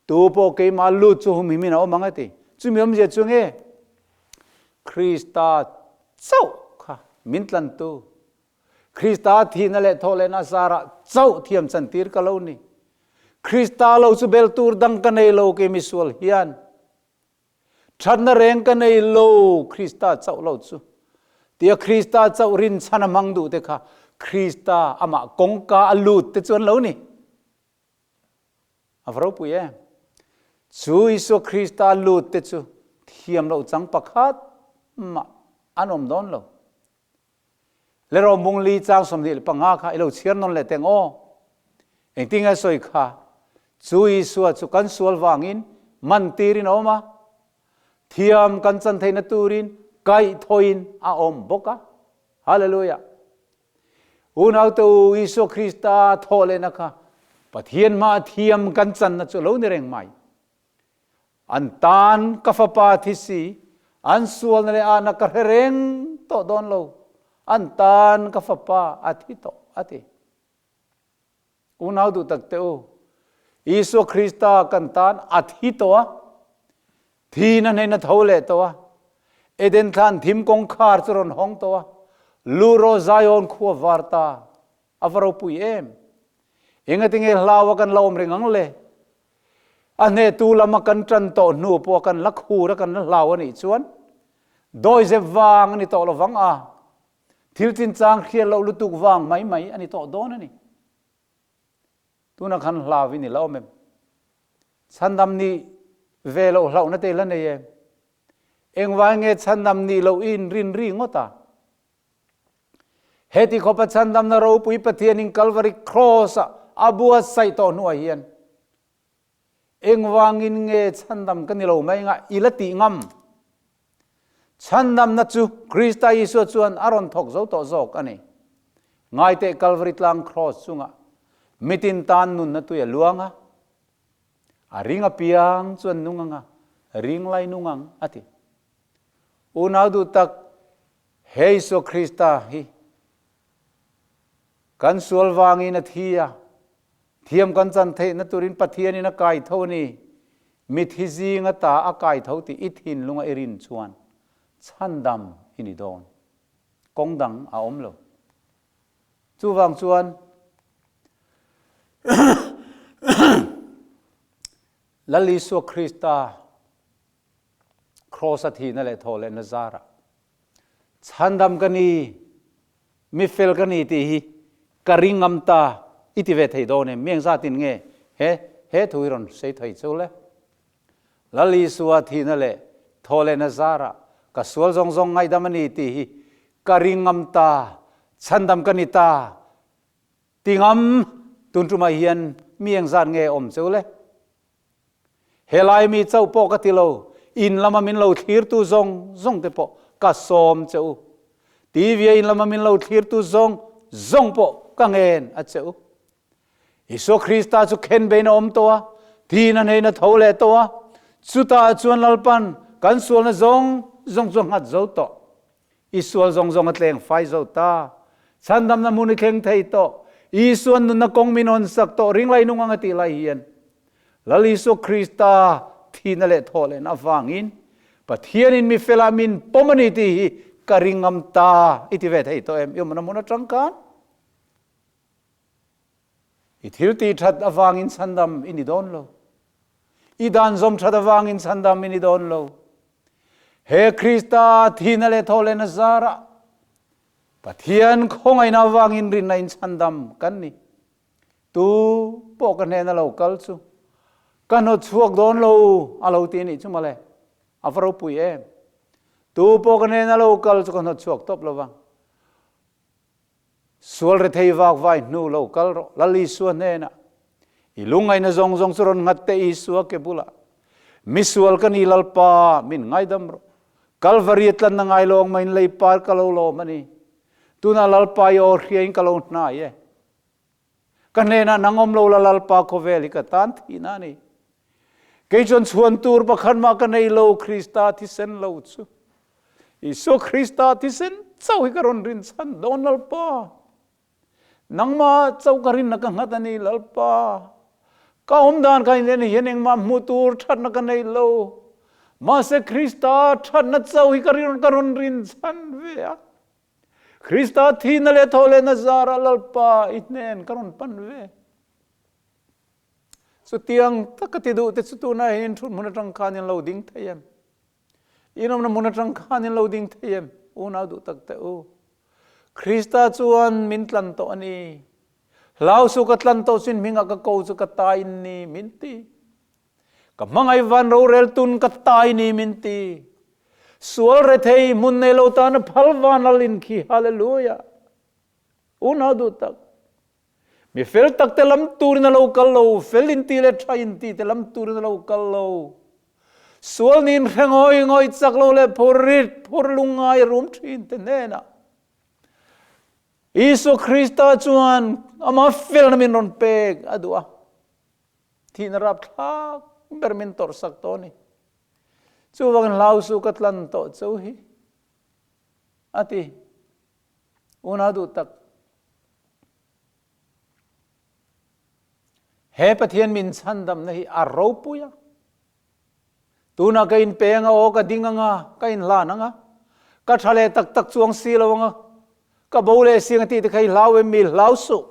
Tu pawh keimah lut chu humhim in a awm ang a ti. Chumi awmzia chu nge? Krista chauh kha min tlantu, Krista thihna leh thawhlehna zarah chauh thiam chantir ka lo ni. Krista lo chu bel tur dang ka nei lo kei misual hian. Thatna reng ka nei lo Krista chauh lo chu. Tia Krista chauh rinchhan a hmang duh te kha Krista amah kawngka a lut te chu an lo ni. A va ropui em! Chu Isua Krista lut te chu thiam loh chang pakhat mah an awm dawn lo. Le rawmbung li chang 25 kha i lo chhiar nawn leh teng aw. Engtin nge sawi kha? Chu Isua chu kan sual vangin man tirin a awm a, thiam kan chan theihna turin kaihthawhin a awm bawk a. Hallelujah! Unaute u, Isua Krista thawh lehna kha Pathian hmaa thiam kan channa chu a lo ni reng mai. An tan ka fapa thi si, an sualna leh ahna ka hre reng tawh dawn lo, an tan ka fapa a thi tawh, a ti. Unau duh tak te u, Isua Krista kan tan a thi tawh a, thihna hnen a tho leh tawh a, Eden thlan thim kawngkhar chu rawn hawng tawh a, Luro Zion khua var ta, a va ropui em! Engatinge hlau a kan la awm reng ang le? A hnehtu lama kan ṭan tawh hnu pawh kan la khur a kan la hlau a nih chuan dawizep vang a ni tawh lovang a, thil chinchang hriat loh lutuk vang mai mai a ni tawh dawn a ni. Tunah khan hlau in i la awm em? Chhandam nih ve loh hlauhna te i la nei em? Engvai nge chhandam nih loh i inrin ri ngawt a? Heti khawpa chhandamna ropui Pathianin Kalvari Kraws-ah a buatsaih tawh hnuah hian engvangin nge chhandam ka ni lo mai nga i la tih ngam? Chhandamna chu Krista Isua chuan a rawn thawk zo tawh zawk a ni. Ngaiteh Kalvari tlang Kraws chungah mitin tan nunna tui a luang a, a ring apiang chuan nung anga ring lai nung ang a ti. Unau duh tak He Isua Krista hi kan sual vangin a thi a, thiam kan chan theihna turin Pathianin a kai tho a ni. Mithi zing ata a kai tho tih i thinlunga i rin chuan chhandam i ni dawn. Kawng dang a awm lo. Chuvang chuan Lal Isua Krista Kraws a thihna leh thawh lehna zarah chhandam ka ni, mifel ka ni tih hi ka ring ngam ta i ti ve thei dawn em? Mi engzatin nge he he thu hi rawn sawi thei chu le? Lal Isua thihna leh thawh lehna zarah ka sual zawng zawng ngaihdam a ni tih hi ka ring ngam ta, chhandam ka ni ta ti ngam tun tumah hian mi engzat nge awm chu le? Helai mi chauh pawh ka ti lo, in lama min lo thlirtu zawng zawng te pawh ka sawm che u. TV a in lama min lo thlirtu zawng zawng pawh ka ngen a che u. Isua Krista chu khen bein a awm tawh a, thihna hnein a tho leh tawh a, chutah chuan Lalpan kan sualna zawng zawng chu a nghat zo tawh. I sual zawng zawng a tleng fai zo ta. Chhandamna hmun i thleng thei tawh. Isuan nunna kawng min hawn sak tawh ring lai nung ang a tih lai hian Lal Isua Krista thihna leh thawh lehna avangin Pathianin mi felah min pawm a ni tih hi ka ring ngam ta i ti ve thei tawh em? I awmna hmun atang khan i thil tih that avangin chhandam i ni dawn lo. I dan zawm that avangin chhandam i ni dawn lo. He Krista thihna leh thawh lehna zarah Pathian khawngaihna avangin rinna in chhandam kan ni. Tu pawh ka hnena lo kal chu ka hnawt chhuak dawn lo a lo ti nih chu mawle. A va ropui em. Tu pawh ka hnena lo kal chu ka hnawt chhuak tawp lovang. Sual rethei vak vai hnu lo kal rawh, Lal Isua hnenah. I lungngaihna zawng zawng chu rawn nghat teh Isua ke bulah. Mi sual ka ni Lalpa, min ngaidam rawh. Kalvari a tlanna ngai lawng maiin lei par ka lo lawm a ni. Tunah Lalpa i aw hriain ka lo hnai e. Ka hnenah nang awm lo la Lalpa khawvel hi ka tan thihna a ni. Kei chuan chhuan tur pakhat mah ka nei lo Krista thisen lo chu. Isua Krista thisen chauh hi ka rawn rin chhan dawn Lalpa. Nangmah chauh ka rinna ka nghat a ni Lalpa. Ka awm dan ka inlen hian engmah hmuh tur thatna ka nei lo. Mahse Krista thatna chauh hi ka ka rawn rin chhan ve a. Krista thihna leh thawh lehna zarah Lalpa i hnen ka rawn pan ve. Chutiang taka ti duh te chu tunah hian in thut hmun atang khan in lo ding thei em? In awmna hmun atang khan in lo ding thei em? Unau duh tak teh u. Krista chuan min tlan tawh a ni. Hlau su ka tlan tawh chin hmingah ka ko chu ka ta in ni min ti. Ka hmangaih van rorel tun ka tai ni min ti. Sual rethei hmun nei lo tana phal van al in khi hallelujah. Unau duh tak. Mi fel tak te lam turin a lo kal lo, fel in ti leh tha in ti te lam turin a lo kal lo. Sual nin hre ngawi ngawi chak lo leh phur rit phur lungngai rum thin te hnenah Isua Krista chuan ama felna min rawn pek a duh a. Thihna rapthlak ber min tawrhsak tawh a ni. Chuvangin hlau suh ka tlan tawh cheu hi a ti. Unau duh tak. He Pathian min chhandamna hi a ropui a. Tunah ka inpe anga aw ka ding anga, ka inhlan anga, ka tha leh tak tak chuang si lo anga, ka bo leh si anga tih te kha i hlau em mi? Hlau suh.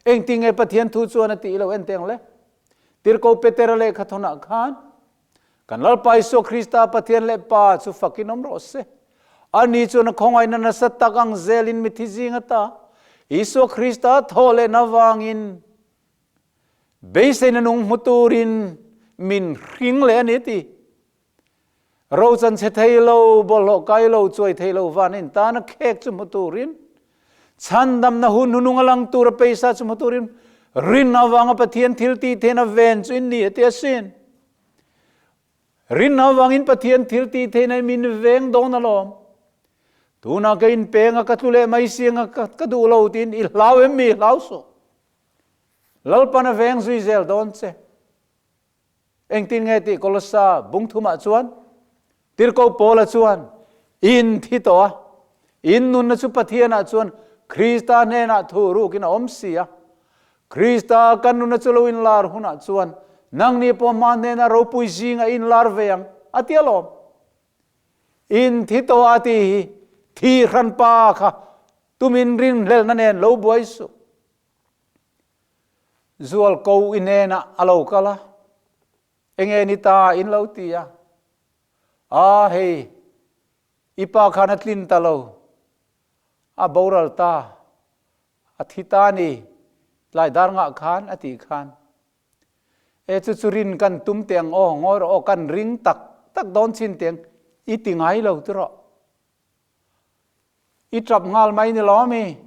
Engtin nge Pathian thu chuan a tih lo en teng le? Tirhkoh Petera lehkha thawnah khan, Kan Lalpa Isua Krista Pathian leh Pa chu fakin awm rawh se. Ani chuan a khawngaihna nasa tak ang zelin mithi zing ata Isua Krista thawh lehna avangin Beiseina nung hmu turin min hring leh a ni ti. Rochan chhe thei lo, bawlhhlawh kai lo, chuai thei lo van in tana khek chu hmu turin, chhandamna hun hunung a lang tura peisa chu hmu turin rin avanga Pathian thil tih theihna ven chu in ni a ti asin. Rin avangin Pathian thil tih theihna in min veng dawn alawm. Tunah ka inpeng a, ka tlu leh mai si anga ka duh lo tiin i hlau em mi? Hlau suh. Lalpan a veng zui zel dawn che. Engtin nge tih Kolossa bung thumah chuan Tirhkoh Paula chuan, In thi tawh a, in nunna chu Pathianah chuan Krista hnenah thu rukin a awm si a. Krista kan nunna chu lo inlar hunah chuan nangni pawh hma hnenah ropui zingah i inlar ve ang, a ti alawm. In thi tawh a tih hi thi hranpa kha tumin rinhlelhna nen lo buai suh. Zual ko i hnenah a lo kal a, Enge ni ta in lo ti a? A, hei, i pa khan a tlin ta lo, a boral ta, a thi ta ni, tlai dar ngah khan a tih khan. E, chu chu rin kan tum teh ang aw, ngawi rawh aw, kan ring tak tak dawn chin teh ang, i ti ngai lo ti rawh. I tap nghal mai ni lo ami?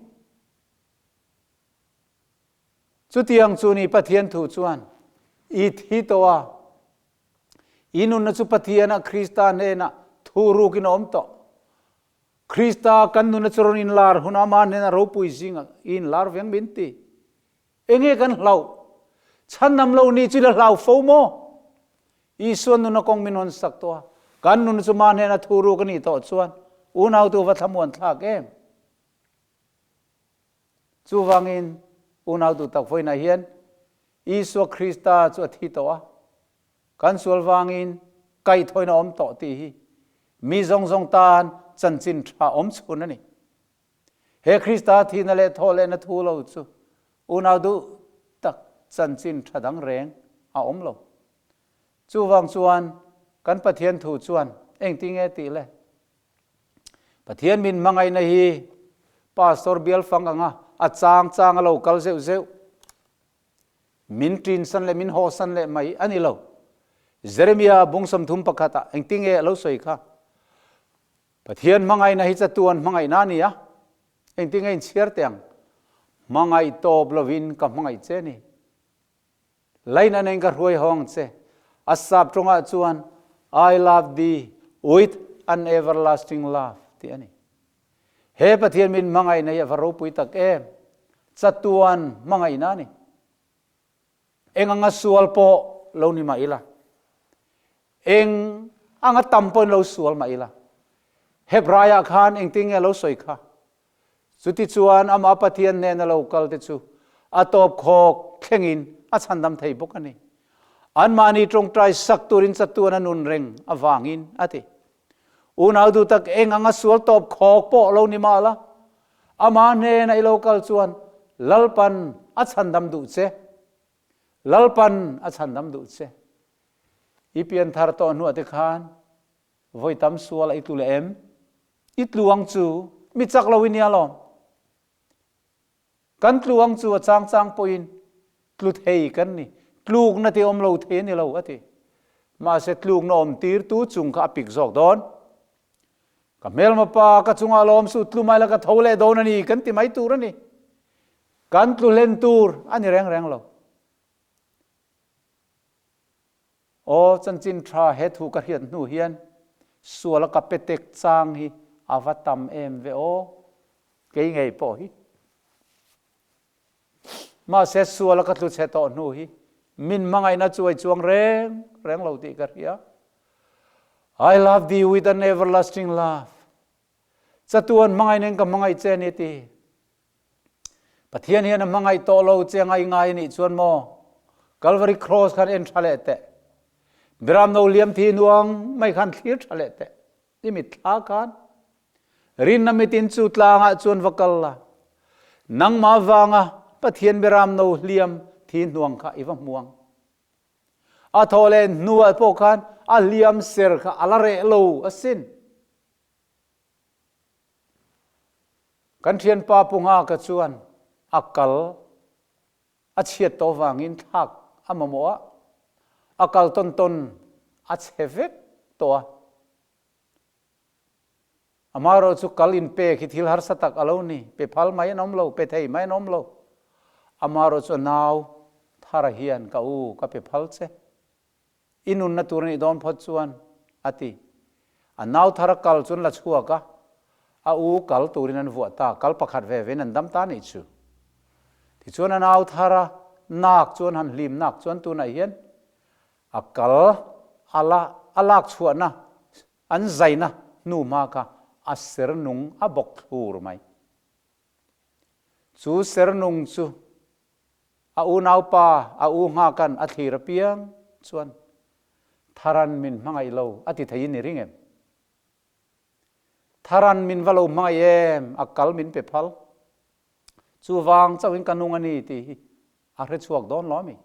Chutiang chu ni Pathian thu chuan i thi tawh a, i nunna chu Pathianah Krista hnenah thu rukin a awm tawh. Krista kan nunna chu rawn inlar hunah amah hnenah ropui zingah i inlar veng min ti. Enge kan hlauh? Chhanam lo ni chu i la hlau fo maw? Isua nuna kawng min hawn sak tawh a, kan nunna chu mah hnenah thu ruk a nih tawh chuan unautu va thlamuan thlak em? Chuvangin, unau duh tak vawiinah hian Isua Krista chu a thi tawh a, kan sual vangin kaihthawina awm tawh tih hi mi zawng zawng tan chanchin tha awm chhun a ni. He Krista thihna leh thawh lehna thu lo chu unau duh tak chanchin tha dang reng a awm lo. Chuvang chuan kan Pathian thu chuan engtinge tih le? Pathian min hmangaihna hi Pastor bial fang anga a chang chang a lo kal zeuh zeuh. Min ṭinsan leh min hawsan leh mai a ni lo. Jeremia bung 31 ah engtinge a lo sawi kha? Pathian hmangaihna hi chatuan hmangaihna a ni a, engtinge inchhiar teh ang? Hmangaih tawp lovin ka hmangaih che a ni. Laina nen ka hruai hawng che. A sap tawngah chuan I love thee with an everlasting love tih a ni. He Pathian min hmangaihna hi a va ropui tak em! Chatuan hmangaihna a ni. Eng anga sual pawh lo ni mah ila, eng anga tam pawhin lo sual mah ila, Hebraiah khan engtin nge a lo sawi kha? Chutichuan amah Pathian hnena lo kal te chu a tawp khawk thlengin a chhandam thei bawk a ni. Anmahni tawngtai sak turin chatuan a nun reng avangin, a ti. Unau duh tak eng anga sual tawp khawk pawh lo ni mah la, amah hnena i lo kal chuan Lalpan a chhandam duh che. Lalpan a chhandam duh che. I pianthar tawh hnuah te khan vawi tam sual a i tlu leh em? I tlu ang chu mi chak lo i nia lawm. Kan tlu ang chu a changchang pawhin tlu thei kan ni, tlukna te awm lo thei a ni lo a ti. Mahse tlukna awm tirtu chung kha a pik zawk dawn. Ka hmelma pa ka chungah lawm suh tlu mai la ka tho leh dawn a ni kan ti mai tur a ni. Kan tlu hlen tur a ni reng reng lo. Aw, chanchin tha he thu ka hriat hnu hian sual a ka pe tek chang hi a va tam em ve aw, kei ngei pawh hi. Mahse sual a ka tlu chhe tawh hnu hi min hmangaihna chuai chuang reng reng lo tih ka hria. I love thee with an everlasting love. Chatuan hmangaih nen ka hmangaih che a ni ti. Pathian hian a hmangaih tawh lo che ngai ngai a nih chuan maw Calvary Cross khan en tha leh teh. Beram no liam thi nuang mai khan thlir tha leh teh. I mitthla khan rinna mitin chu tlangah chuan va kal la. Nangmah vanga Pathian beram no hliam thi hnuang kha i va hmuang. A thawh leh hnuah pawh khan a hliam ser kha a la reh lo asin. Kan thianpa Pu Nghaka chuan a kal a chhiat tawh vangin thlak a mamawh a, a kal tawn tawn a chhe vek tawh a. Amaherawh chu kal inpek hi thil harsa tak a lo ni, pe phal mai an awm lo, pe thei mai an awm lo. Amaherawh chu a nau Thara hian ka u ka pe phal che. I nunna tur a nih dawn phawt chuan, a ti. A nau thar a kal chuan la chhuak a, a u kal turin an vuah ta, kal pakhat ve vein an dam ta nih chu. Tichuan a nau thar a nak chuan han hlim nak chuan tunah hian a kal a la a lak chhuahna an zaina hnu hma kha a ser nung a bawk thlur mai. Chu ser nung chu A unaupa a u nghakan a thlir apiang chuan Tharan min hmangaih lo a ti theiin i ring em? Tharan min va lo hmangaih em? A kal min pe phal. Chuvang chauhin ka nung a ni tih hi a hre chhuak dawn lo a mi?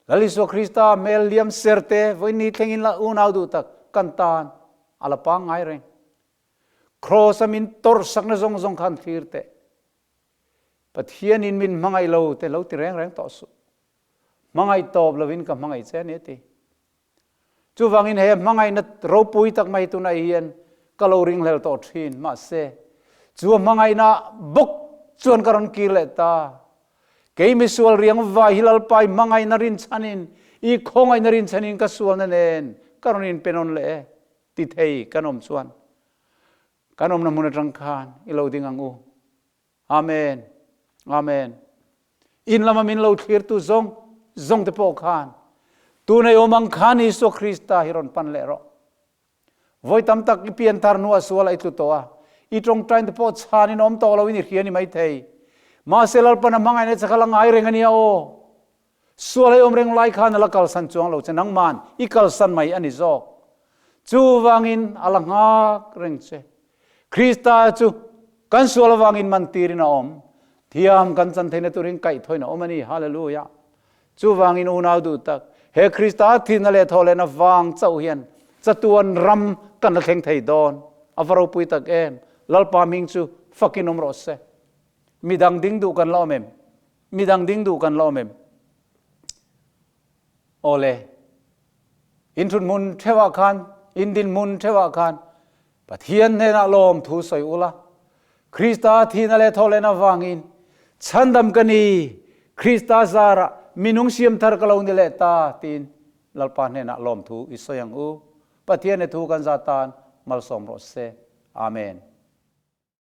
Lal Isua Krista hmel liam ser te vawiin thlengin la unau duh tak kan tan a la pangngai reng. Kraws a min tawrhsakna zawng zawng khan thlir teh. Pathianin min hmangaih lo te lo ti reng reng tawh suh. Hmangaih tawp lovin ka hmangaih che a ni a ti. Chuvangin he hmangaihna ropui tak mai tunah hian ka lo ringhlel tawh thin. Mahse, chu a hmangaihna bawk chuan ka rawn kir leh ta. Kei misual riang vai hi Lalpa i hmangaihna rinchhanin, i khawngaihna rinchhanin ka sualna nen ka rawn inpenawn leh e ti thei kan awm chuan kan awmna hmun atang khan i lo ding ang u. Amen. Amen. In lama min lo thlirtu zawng zawng te pawh khan tunei awm ang khan Isua Krista hi rawn pan leh rawh. Vawi tam tak i pianthar hnuah sual a i tlu tawh a, i tawngtain te pawh chhanin awm tawh loin i hria ni mai thei. Mahse Lalpan a hmangaihna che kha la ngai reng a nia aw. Sual ei awm reng lai khan a la kalsan chuang lo che, nangman i kalsan mai a ni zawk. Chuvangin a la nghak reng che. Krista chu kan sual avangin man tirin a awm. Thiam kan chan theihna turin kaihthawin a awm a ni. Hallelujah! Chuvangin unau duh tak, he Krista thihna leh thawhlehna vang chauh hian chatuan ram kan la thleng thei dawn. A va ropui tak em! Lalpa hming chu fakin awm rawh se. Midang ding duh kan la awm em? Midang ding duh kan la awm em? Awle, in thut hmun theuhah khan, in din hmun theuhah khan Pathian hnenah lawm thu sawi ula, Krista thihna leh thawhlen avangin chhandam ka ni, Krista zarah minung siam thar ka lo ni leh ta tiin Lalpa hnenah lawm thu i sawi ang u. Pathian he thu kan za tan malsawm rawh se. Amen.